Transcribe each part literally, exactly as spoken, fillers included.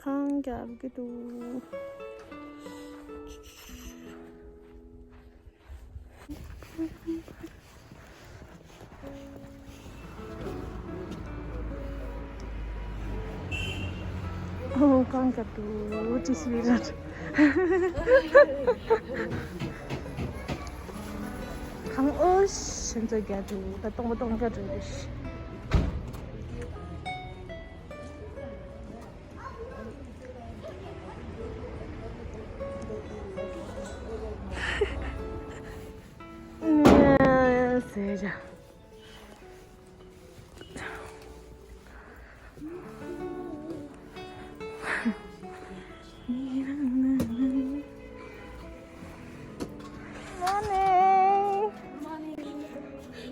ཨང་རྒྱབ་ཀྱི་འདུག་ཨོ། གངས་རྒྱབ་ཏུ་ཅི་ཞིག་རེད། གངས་ཨོ་ཤིན་ཏུ་རྒྱབ་ཏུ་ད་སྟོང་པ་སྟོང་རྒྱབ་ཏུ་རེད། ཟེར་བྱ།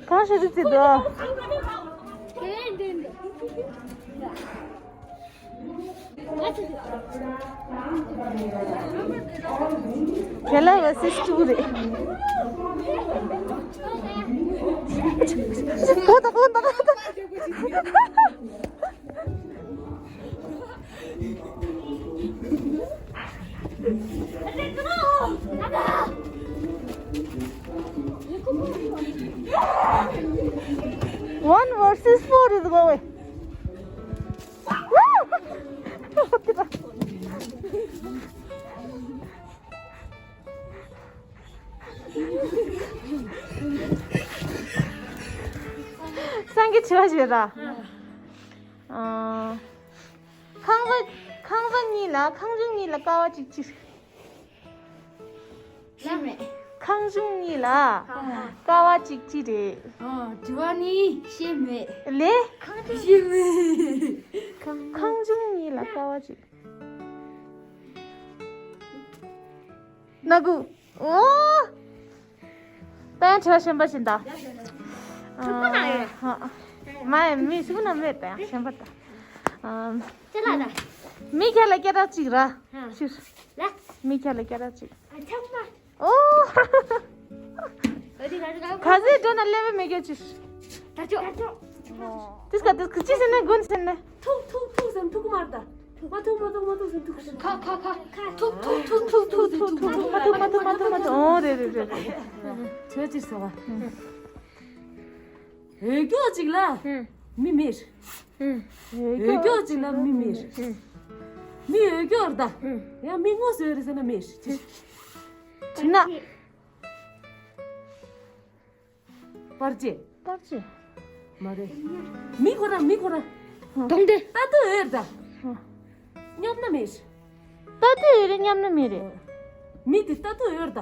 གང་ཞིག་རེད་ཟེར་དོ། ཁྱེད་ལ་བ་སིས་ཀྲུ་རེད། ཧོ་ད་ཧོ་ད་ཧོ་ད། One versus four is going. སངས་རྒྱས་ཆོས་ཞེས་ར། ཨ། ཁང་པ་ཁང་པ་གཉིས་ལ་ཁང་ཆུང་གཉིས་ལ་ཀ་བ་གཅིག་གཅིག་ཤེས་མེད། ཁང་ཆུང་གཉིས་ལ་ཀ་བ་གཅིག་གཅིག་རེད། ཨ། དྲི་བ་ནི་ཤེས་མེད། ལེ། ཤེས་མེད། ཁང་ཆུང་གཉིས་ལ་ཀ་བ་གཅིག་ན་གུ། ཨོ། པན་ཁྲ་ཤན་པ་ཤིན་ད། ཐུག་པ་ན་ཡོད། ཧ། མ་ཡ་མི་སུ་ན་མེད་ད་ཤན་པ་ད། ཨམ། ཅི་ལ་ད། མི་ཁ་ལ་སྐད་གྲགས་གཅིག་ར། ཧ། ཤིར། ལ། མི་ཁ་ལ་སྐད་གྲགས་གཅིག་ཨ་ཚང་མ། ཨོ། ཨ་དེ་ག་དེ་ག་ག་ཟེ་འགྲོ་ན་ལེ་བེ་མེ་གེ་ཅིར། ད་ཅོ། ད་ཅོ། དིས་ཀ་དིས་ཀ་ཅི་ཟེར་ནས་དགོན་ཟེར་ནས། ཐུག་ཐུག་ཐུག་ཟེར་ཐུག་མར་ད། མ་ཐུག་མ་ཐུག་མ་ཐུག་ཟེར་ཐུག་ཁ་ཁ་ཁ། ཐུག་ཐུག་ཐུག་ཐུག་ཐུག་ཐུག་ཐུག་མ་ཐུག་མ་ཐུག་མ་ཐུག་མ་ཐུག་ཨོ་རེད་རེད་རེད། ཆོས་ཅིག་ཟེར་བ། འོས་སྐྱོ་ཅིག་ལ་མི་མེད། འོས་སྐྱོ་ཅིག་ལ་མི་མེད། མི་འོས་སྐྱོ་རེད་ད། ཡང་མི་ངོ་སོས་རེད་ཟེར་ན་མེད། ཅི་ན། པར་ཆས། པར་ཆས། མ་རེད། མི་ཁོ་རང་མི་ཁོ་རང་། གདོང་དེ། ལྟ་དུས་འོས་ད། སྙམ་ན་མེད། ལྟ་དུས་འོས་རེད་སྙམ་ན་མེད་རེད། མི་དེ་ལྟ་དུས་འོས་ད།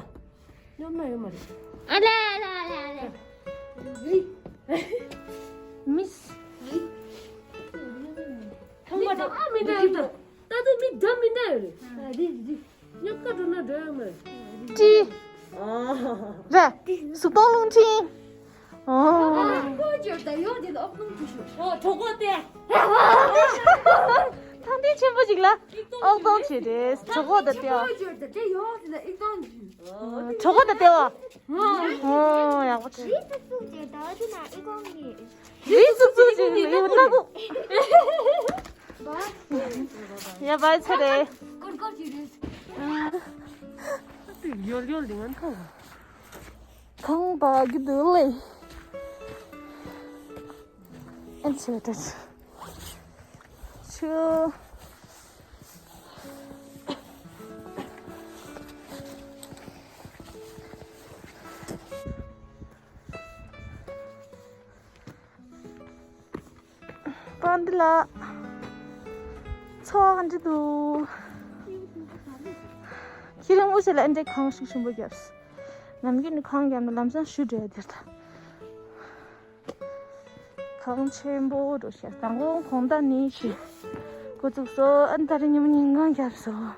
སྙམ་ན་ཡོད་མ་རེད། ཨ་ལེ་ཨ་ལེ་ཨ་ལེ་ཨ་ལེ། མིས། མི་ཨ་མི་འདྲ་ཡོད་ད། ལྟ་དུས་མི་འདྲ་མི་འདྲ་ཡོད་རེད། ཨ་རེད་རེད། ཉག་ཀ་འགྲོ་ན་འགྲོ་ཡ་མ་རེད། ཀྲི། ར། གཟུགས་མཐོང་རླུང་འཕྲིན། ཨོ། ཨོ་ཇོ་ད་ཡོ་དེ་ལ་ཨོག་ནང་དུ་ཤོག་ཨོ་གྲོགས་པོ་དེ། ཐང་ཐིག་ཆེན་པོ་ཅིག་ལ་ཨོག་གཏོང་བྱེད་དེ་གྲོགས་པོ་དང་ལྟེ་བ། ཨོ་ཇོ་ད་དེ་ཡོ་དེ་ལ་ཨིག་གཏོང་བྱེད། གྲོགས་པོ་དང་ལྟེ་བ། ཨོ་ཡག་པོ་ཆེ། རི་སུ་སུ་དེ་ད་དེ་ན་ཨིག་གཏོང་གི། རི་སུ་སུ་ཅིག་ལ་ཡོད་ན་གོ། ཡ་བའི་ཚེ་རེད། ཀོར་ཀོར་གྱི་རེད། ཡོལ་ཡོལ་ལི་ངན་ཁ། ཁང་པ་གི་འདུག་ལེ། ཨེ་ཆེ་ཏེ། ཆུ། པ་འདི་ལ་ཚོ་ཨ་འདྲ་འདུག་ཁྱི་རིང་པོ་ཞིག་ལ་ཨ་འདྲའི་ཁང་ཞིག་ཞིམ་པོ་བརྒྱབ། ནམ་རྒྱུན་ནི་ཁང་བརྒྱབ་ན་ལམ་སང་ཤུ་འདྲ་དེར་ད། ཁང་ཆེན་པོ་འགྲོ་ཤག་དང་པོ་གོང་ད་ནི་ཞིག་འགོ་བཙུགས་སོ། ཨ་ནི་ད་རེས་ཉི་མ་ཉིན་གང་བརྒྱབ་སོ། ཨུ།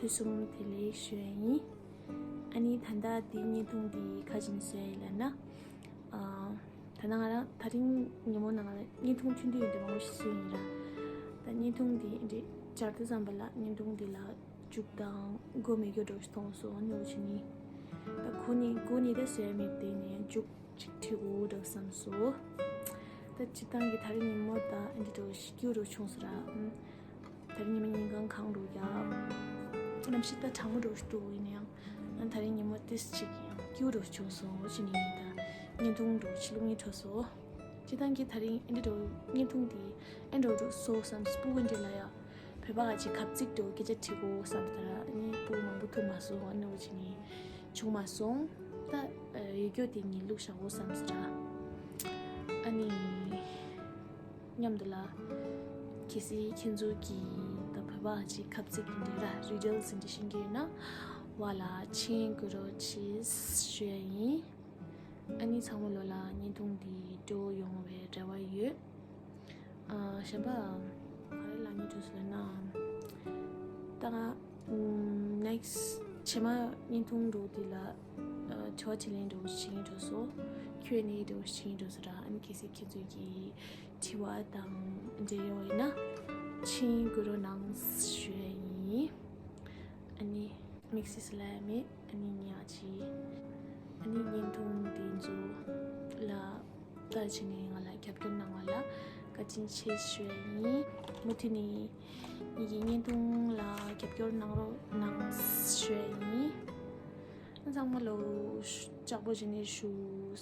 གསུམ་བདེ་ལེགས་ཞུ་ཡ་ཡིན། ཨ་ནི་ད་ལྟ་འདི་བརྙན་ཐུང་འདི་ག་ཅིག་བཟོས་ཡིན་ལབ་ན། ཨ། ད་ནང་ང་རང་དེ་རིང་ཉིན་མོ་ནང་ལ་བརྙན་ཐུང་ཐུང་ཐུང་ཡིན་དེ་མང་པོ་ཞིག་བཟོས་ཡིན་ར། ད་བརྙན་ཐུང་འདི་འདི་སྦྱར་དུས་ཙམ་པ་ལ་བརྙན་ཐུང་འདི་ལ་མཇུག་དང་མགོ་མེད་རྒྱུ་འདྲ་ཞིག་མཐོང་སོང་། ཨ་ནི་འོ་ཅི་ནི། ད་གོ་ནི་གོ་ནི་དེ་བཟོས་མེད་དེ་ནས་མཇུག་ཅིག་བྲིས་དགོས་འདྲ་བསམ་སོང་། ད་སྤྱིར་བཏང་གི་དེ་རིང་ཉིན་མོ་ད་འདི་འདྲ་ཞིག་སྐྱིད་པོ་འདྲ་བྱུང་སོང་ར། ཨ། དེ་རིང་ཉི་མ་ཉིན་གང་གང་འགྲོ་ཡ། གནམ་གཤིས་ད་གྲང་མོ་འགྲོ་ཞིག་འདུག་ཡིན་ན་ཡང་། ཨ། དེ་རིང་ཉིན་མོ་ཏིས་ཅིག་ཡང་སྐྱིད་པོ་འགྲོ་བྱུང་སོང་ཅི་ནི་ད། བརྙན་ཐུང་འགྲོ་ཕྱི་ལོགས་ངས་འཕྲོ་སོང་། སྤྱིར་བཏང་གི་དེ་རིང་ཨེ་འདྲ་འགྲོ་བརྙན་ཐུང་འདི་ཨེ་འགྲོ་འགྲོ་སོང་བསམ་སྤུ་གུ་འདི་ལ་ཡ། བོད་པ་ག་ཅིག་ཁ་ཚིག་འགྲོ་སྐད་ཆ་དྲི་གོ་བསམ་ད་ར་ནི་སྤུ་གུ་མང་པོ་ཐུག་མ་སོང་། ཨ་ནི་འོ་ཅི་ནི་བྱུང་མ་སོང་། ད་ཡོད་རྒྱུ་དེ་ངས་བླུགས་བཞག་གོ་བསམ་ཟེར་ར། ཨ་ནི། མཉམ་དུ་ལ། གལ་སྲིད་ཁྱེད་ཚོ་གིས་ད་བོད་པ་ཅིག་ཁ་ཚིག་འདི་ར་རི་ཌལ་སི་འདི་ཤེས་ཀྱི་ཡོད་ན། བ་ལ་མཆན་འགོད་རོགས་བྱེད་ཞུ་ཡ་ཡིན། ཨ་ནི་ཚང་མ་ལོ་ལ་བརྙན་ཐུང་འདི་འགྲོ་ཡོང་བའི་རེ་བ་ཡོད། ཨ། གཞན་པ་ག་རེ་ལབ་སྙིང་འདོད་སོང་ལབ་ན། ད་ང་ནེག་སི་ཊི་རྗེས་མ་བརྙན་ཐུང་འགྲོ་འདི་ལ། ཨ། དྲི་བ་དྲིས་ལན་འགྲོ་བྱེད་ཀྱི་འགྲོ་སོང་། ཁྱུ་ཨེན་ཨེ་འགྲོ་བྱེད་ཀྱི་འགྲོ་སོང་ར། ཨ་ནི་གལ་སྲིད་ཁྱེད་ཚོ་གིས་དྲི་བ་དང་འབྲེལ་ཡོད་ཡིན་ན་མཆན་འགོད་རོགས་གནང་ཞུ་ཡ་ཡིན། ཨ་ནི་དམིགས་བསལ་ལབ་ཡ་མེད། ཨ་ནི་ཉག་ཅིག་ཨ་ནི་བརྙན་ཐུང་འདི་ཚོ་ལ་ལྟ་བྱས་ནས་ང་ལ་རྒྱབ་སྐྱོར་གནང་བ་ལ་བཀའ་དྲིན་ཆེ་ཞུ་ཡ་ཡིན། མུ་མཐུད་ནས་ངེད་ཀྱི་བརྙན་ཐུང་ལ་རྒྱབ་སྐྱོར་གནང་རོགས་གནང་ཞུ་ཡ་ཡིན། ཚང་མ་ལོ་ལྕགས་པོ་བྱས་ནས་ཞུ།